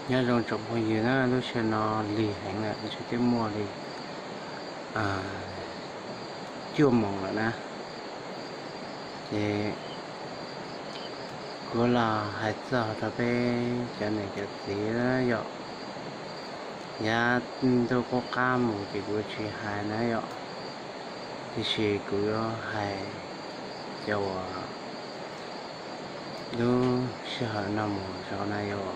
Nyob zoo tsoom phooj ywg na, lub sij hawm no lig heev lawm, lub sij hawm twb muaj li cuaj moos lawm na. Ces kuv los hais txog rau peb cov niam cov txiv na yom, yav ntuj qub qab mus ces kuv tsis hais na yom, tiam sis kuv yuav hais cov uas lub sij hawm no mus zov na yom,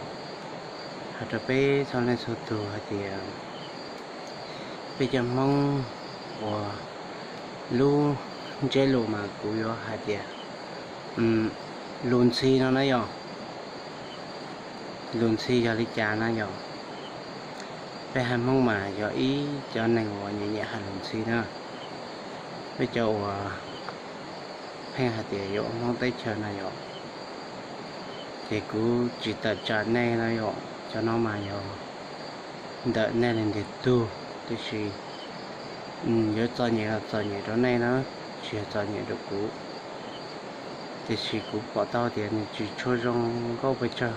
hais rau peb txhua leej txhua tus hais tias peb cov Hmoob uas lub ntsiab lus mas kuv yuav hais tias lus ntxhi no na yom. Lus ntxhi yog li cas na yom? Peb haiv Hmoob mas yog ib cov neeg uas nyiam nyiam hais lus ntxhi na. Peb cov uas pheej hais tias yuav ua Hmoob teb chaws na yom, ces kuv tsis tawm tsam nej na yom, cov no mas yog ntawm nej li ntiag tug, tiam sis yuav txom nyem los txom nyem rau nej na, tsis yog txom nyem rau kuv. Tiam sis kuv pom tau tias nws tsis tshua zoo nkauj pes tsawg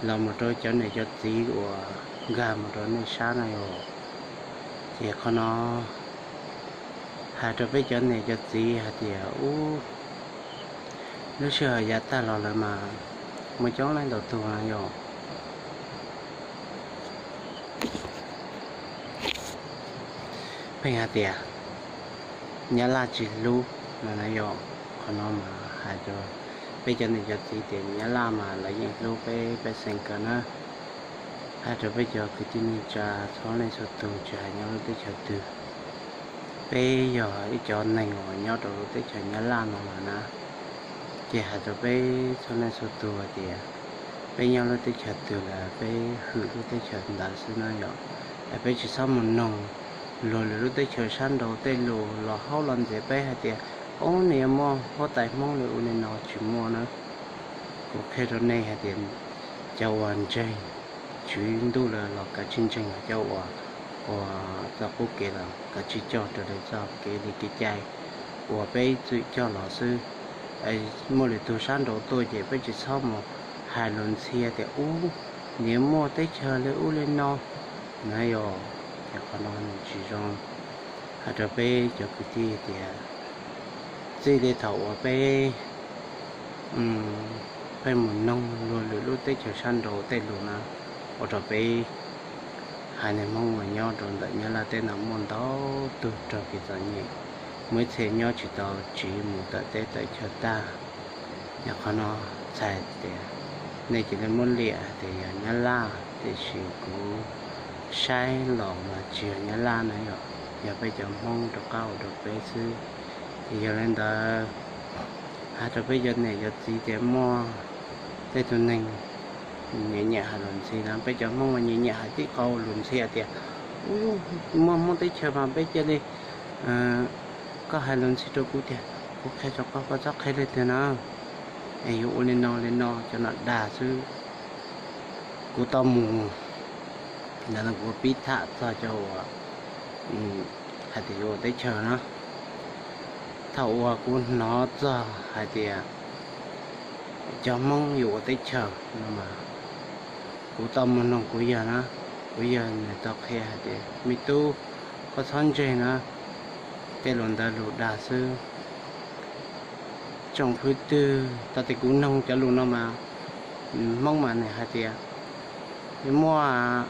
los mus rau cov niam cov txiv uas nkag mus rau nej sab na yom. Ces qhov no hais rau peb cov niam cov txiv hais tias ub, lub sij hawm yav tag los lawm mas muaj coob leej ntau tug na yom. Pheej hais tias Nyab Laj tsis hlub no na yom. Qhov no mas hais rau peb cov niam cov txiv tias Nyab Laj mas lawv yeej hlub peb, peb xeem kawg na. Hais rau peb cov kwv tij neej tsa txhua leej txhua tus tsis hais nyob lub teb chaws twg, peb yog ib cov neeg uas nyob rau lub teb chaws Nyab Laj no lawm na. Ces hais rau peb txhua leej txhua tus hais tias peb nyob lub teb chaws twg lawm peb hwm lub teb chaws ntawd xwb na yom. Es peb tsis txhob mus noog luag lwm lub teb chaws sab nraud tej lus los haub los ntxias peb hais tias ub nws yuav muaj huab tais Hmoob li ub li no, tsis muaj na. Kuv qhia rau nej hais tias cov uas ntseeg Tswv Ntuj lawm los kav tsij ntseeg, cov uas, uas txoj qub kev los kav tsij coj raws li txoj kev li kev cai uas peb txwm coj los xwb. Muaj lwm tus sab nraud tuaj ces peb tsis txhob mus hais lus ntxhi tias ub nws yuav muaj teb chaws li ub li no na yom. Ces qhov no nws tsis zoo. Hais rau peb cov kwv tij tias txij li thaum uas peb pheej mus noog luag lwm lub teb chaws sab nraud tej lus na, ua rau peb haiv neeg Hmoob uas nyob rau ntawm Nyab Laj teb no muaj ntau tug raug kev txom nyem, muaj ib txhia nyob tsis tau tsiv mus tawm teb tawm chaw tag. Yog qhov no txhais tias nej cia li muab liam hais tias yog Nyab Laj, tiam sis kuv saib los mas tsis yog Nyab Laj na yom, yog peb cov Hmoob rov qab ua rau peb xwb. Ces yog li ntawd hais rau peb cov niam cov txiv tias muaj tej tus neeg nyiam nyiam hais lus ntxhi na, peb cov Hmoob mas nyiam nyiam hais tib qho lus ntxhi hais tias ub, muaj Hmoob teb chaws mas peb cia li, koj hais lus ntxhi rau kuv tiag, kuv qhia rau koj, koj txhob qhia leej twg na, es yuav ua li no li no, cov no dag xwb. Kuv tau mus, ntawm no kuv pib tham txog cov uas hais tias yuav ua teb chaws na. Thaum uas kuv hnov txog hais tias cov Hmoob yuav ua teb chaws no mas kuv tau mus noog kuv yawg na, kuv yawg nws tau qhia hais tias me tub, koj txhob ntseeg na, tej lus ntawd lus dag xwb. Tsoom fwv twg tau tias kuv noog cov lus no mas Hmoob mas nws hais tias yuav muaj,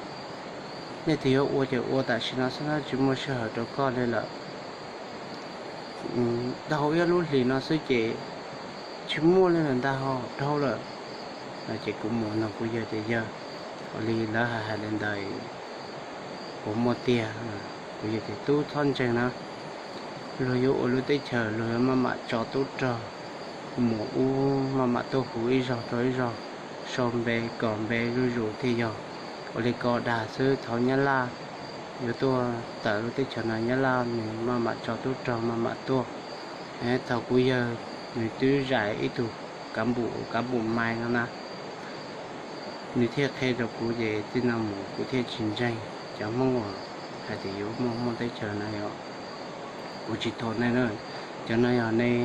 nej twb yuav ua ces ua tam sim no xwb na, tsis muaj sij hawm rau koj li lawm. Dhau ib lub hlis no xwb ces tsis muaj li lawm ntag, ho dhau lawm. Ces kuv mus noog kuv yawg tias yawg, ua li lawv hais hais li ntawd puas muaj tiag? Kuv yawg tias tub txhob ntseeg na, luag yuav ua lub teb chaws luag yuav maj mam tso tub rog mus ub, maj mam tuaj hu ib zog rau ib zog, sau npe kom npe zuj zus thiaj yog. Ua li ko dag xwb, thaum Nyab Laj yuav tuaj tawm lub teb chaws no Nyab Laj nws maj mam tso tub rog maj mam tuaj. Thaum kuv yawg nws twb zais ib tug kav npum, kav npum mais no na, nws thiaj qhia rau kuv ces txij no mus kuv thiaj tsis ntseeg cov Hmoob uas hais tias yuav muaj Hmoob teb chaws na yom. Kuv tsis thuam nej na, cov no yog nej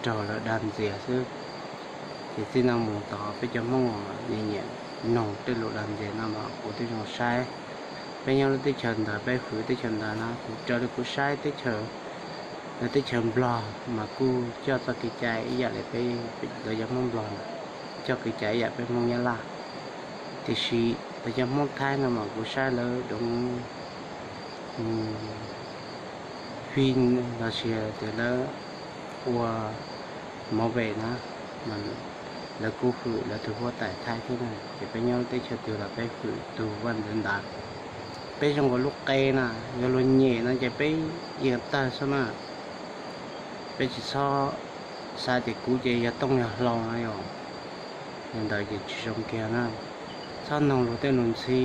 raug lawv dag ntxias xwb. Ces txij no mus tod peb cov Hmoob uas nyiam nyiam noog tej lus dag ntxias no mas kuv twb zoo saib. Peb nyob lub teb chaws ntawd, peb hwm teb chaws ntawd na, kuv raws li kuv saib teb chaws, lawv teb chaws Nplog mas kuj coj txoj kev cai ib yam li peb, lawv cov Hmoob Nplog na, coj kev cai ib yam peb Hmoob Nyab Laj. Tiam sis lawv cov Hmoob Thaib no mas kuv saib lawv deev mus fij los sis tias lawv ua movie na, mas lawv kuj hwm lawv tus huab tais Thaib thiab na. Ces peb nyob lub teb chaws twg los peb hwm tus vaj ntxwv ntawd. Peb zoo nkaus lub qe na, yog luag nyem no ces peb yees tawg xwb na. Peb tsis txhob xav tias kuv ces yog tooj yog hlau no yom. Yog ntawd ces tsis zoo kiag na. Txhob noog luag tej lus ntxhi.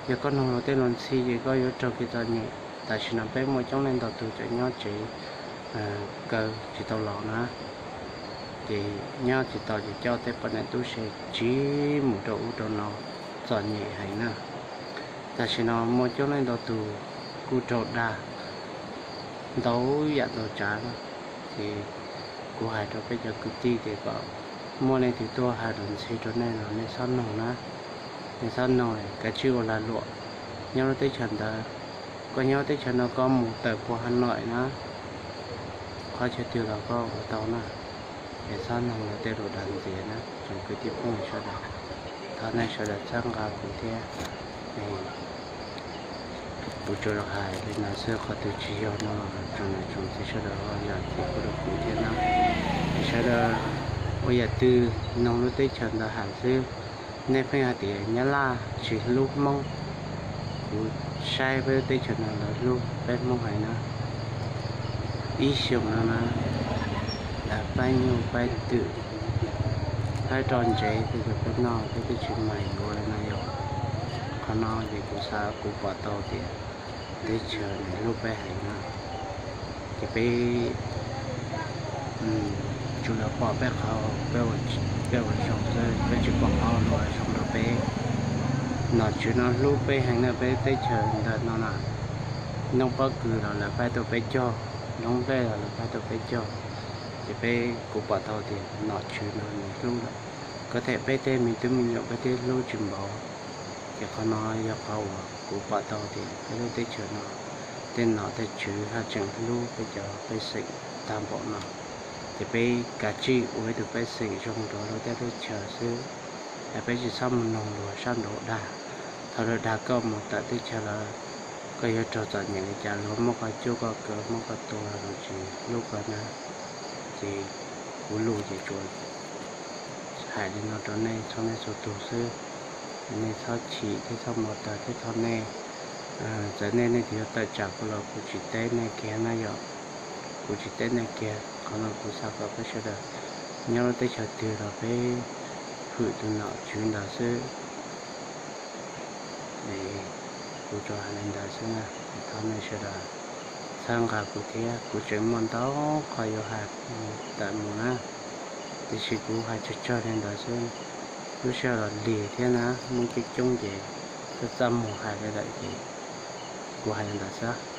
Yog koj noog luag tej lus ntxhi ces koj yuav raug kev txom nyem. Tam sim no peb muaj coob leej ntau tus tseem nyob tsev kaw tsis tau los na. Ces nyob tsis tau ces coj tej poj niam tub se tsiv mus rau ub rau no, txom nyem heev na. Tam sim no muaj coob leej ntau tus kuj raug dag ntau yam ntau tsav na. Ces kuv hais rau peb cov kwv tij tias kom muaj leej twg tuaj hais lus ntxhi rau nej los nej txhob noog na. Nej txhob noog, kav tsij ua lag luam. Nyob lub teb chaws ntawd, koj nyob teb chaws no koj mus tawm puag Hà Nội na, qhov chaw twg los koj ua tau na. Es txhob noog luag tej lus dag ntxias na tsoom kwv tij phooj ywg sawv daws. Thov nej sawv daws txhawb nqa kuv thiab. Kuv tsuas los hais li no xwb, qhov twg tsis yog no los tsoom niam tsoom txiv sawv daws ho zam txim pub rau kuv thiab na. Es sawv daws ua yam twg noog lub teb chaws ntawd hais xwb. Nej pheej hais tias Nyab Laj tsis hlub Hmoob. Kuv saib peb lub teb chaws no lawv hlub peb Hmoob heev na. Ib xyoos no na, lawv paib nyuj paib twm, faib roj ntsev tej rau peb noj, peb twb tsis mag yuav li no yom. Qhov no ces kuv xav kuv pom tau tias teb chaws nws hlub peb heev na. Ces peb tsuas yog pom peb qhov peb ua zoo xwb, peb tsis pom qhov luag zoo rau peb. Nom tswv no hlub peb heev na, peb teb chaws ntawm no na, noob pob kws los lawv faib tuaj peb cog, noob nplej los lawv faib tuaj peb cog. Ces peb, kuv pom tau tias nom tswv no nws hlub lawm. Kuv thiab peb tej me tub me nyuam peb twb hlub tsis npaum. Ces qhov no yog qhov uas kuv pom tau tias peb lub teb chaws no tej nom tej tswv haj tseem hlub peb cov pej xeem tag npaum no. Ces peb kav tsij ua ib tug pej xeem zoo rau lub teb lub chaws xwb, es peb tsis txhob mus noog luag sab nraud dag. Thaum luag dag koj mus tawm teb chaws lawm, koj yuav raug txom nyem li cas, luag muab koj cuab koj kaw muab koj tua los tsis hlub koj na. Ces kuv lus ces tsuas hais li no rau nej txhua leej txhua tus xwb. Nej txhob chim thiab txhob npau taws thiab thov nej, txawm nej leej twg yuav tawm tsam kuv los kuv tsis teb nej kiag na yom. Kuv tsis teb nej kiag, qhov no kuv xav kom peb sawv daws nyob lub teb chaws twg los peb hwm tus nom tswv ntawd xwb. Kuv tsuas hais li ntawd xwb na. Thov nej sawv daws txhawb nqa kuv thiab, kuv tseem muaj ntau qhov yuav hais tawm mus na, tiam sis kuv hais tsawg tsawg li ntawd xwb. Lub sij hawm los lig thiab na, Hmoob coob coob ces txaj txaj muag hais li lawm ces kuv hais li ntawd xwb.